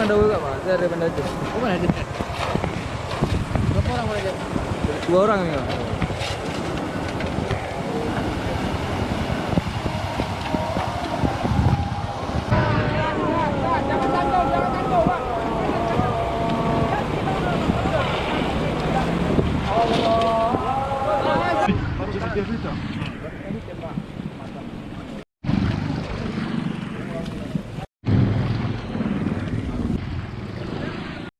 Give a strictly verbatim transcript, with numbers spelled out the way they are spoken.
Tahu tak, Pak? Saya dari Banda Aceh. Oh, mana ada? Berapa orang Banda Aceh? Dua orang ni, Pak.